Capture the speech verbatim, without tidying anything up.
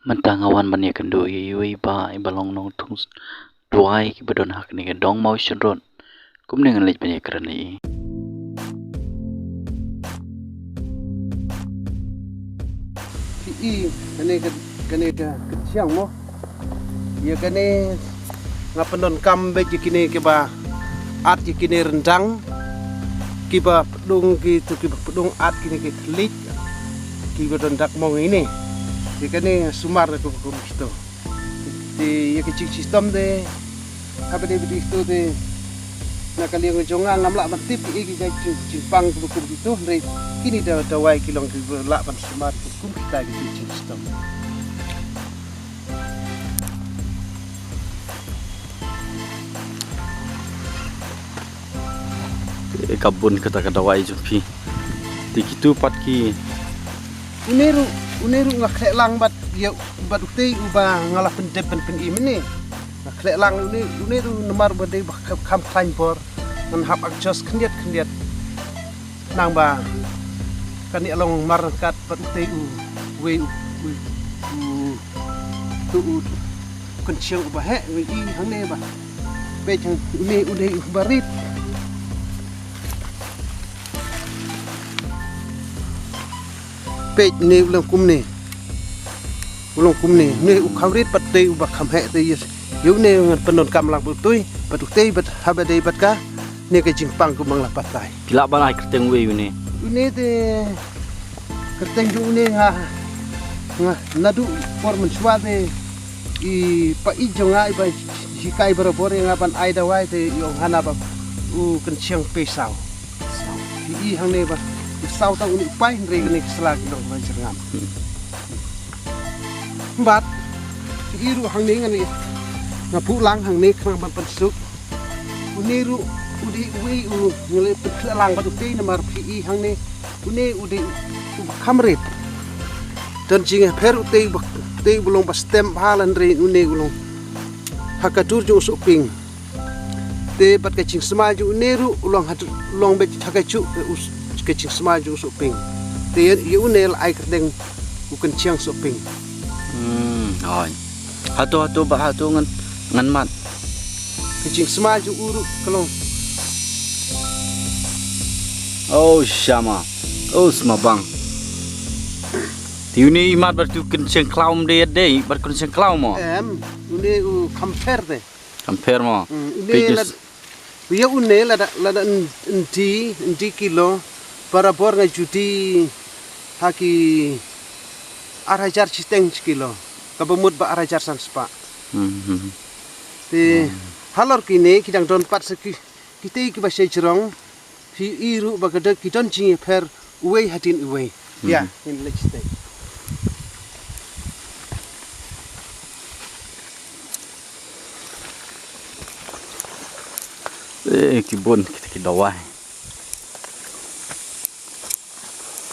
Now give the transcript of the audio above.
Mynta nga wan ban ïakynduh ïa iwei i bah iba long nongthung dawai kiba don ha kane ka dong Mawshynrut. Kumne ngan leit ban ïakren ïa i. Phi i kane ka, kane ka kynsiang mo. Ïa kane nga pyndonkam beit ïa kine kiba at ïa kine ryndang, kiba pdung, kitu kiba pdung at kine ki thylliej kiba don dak mong ine. Ïa kane nga sumar ïa kiba kum kito. Te ïa ka jingshitom te haba dei ba dei kito te na ka liang jong nga ngam lah ban tip ïa ki jait jing, jingpang kiba kum kito, hynrei kine da dawai ki long kiba lah ban sumar kiba kum kita ki jingshitom. Te ka bun kata ka dawai jong phi. Te kitu pat ki. Une ruh, une ruh nga khleh lang bad ïa, bad utei uba nga la pyndep ban pyni mynne. Nga khleh lang une, une ruh namar ba dei ba kham, kham khlaiñ bor. Ngan hap adjust khyndiat khyndiat. Nang ba kane long mar kat bad utei u, uwei u, u, u, tu u kynsiang uba heh, uwei i hangne ba. Peit hang une, une uba rit. Peit une u long kumne. U long kumne, une u kham rit bad utei uba kham heh te ïa. Ïa une ngan pyndonkam lang bad utei, bad utei bad haba dei bad ka. Ne ka jingpang kumba nga la batai. Phi lah ban ai kyrteng uwei une? Une te kyrteng jong une nga, nga naduh por mynshuwa te i pa i jong nga iba hikai barabor ïa nga ban ai dawai te i ong hana ba u kynsiang pei saw. Phi i hangne ba i saw tang une u pai hynrei kane ka sla ki long ba jyrngam. Bad phi i ruh hangne ngan ïa nga buh lang hangne khnang ban pynsuk. Une ruh u dei uwei u nga la pynkhleh lang bad utei namar phi i hangne une u dei uba kham rit. Don jingïapher utei uba, utei uba long ba stem bha lane une u long ha ka dur jong u Sohping. Te bad ka jingsma jong une ruh u long ha, u long beit ha kajuh ka jingsma jong u Sohping. Te ïa une la ai kyrteng u kynsiang Sohping. Hmm, oi. Hato, hato, ba hato ngan, ngan mad. Ka jingsma jong u ruh ka long. Oh, shama. Oh, sma bang. Te une i mad bad u kynsiang khlaw, ym dei, dei bad kynsiang khlaw mo? Em, une u kham pher te. Kham pher mo? Hmm, une peit la, us- ïa une lada, lada yn, yn die, yn die kilo, barabor nga ju die ha ki ar hajar shiteng shi kilo. Kaba mut ba ar hajar san spah. Hmm, hmm. Te halor kine ki dang don pat sa ki, kitei kiba shai jrong, phi i ruh ba ka dei ki don jingïapher uwei hadien uwei. Ïa, ngin leit shatei. Eh, ki bun kita ki dawai.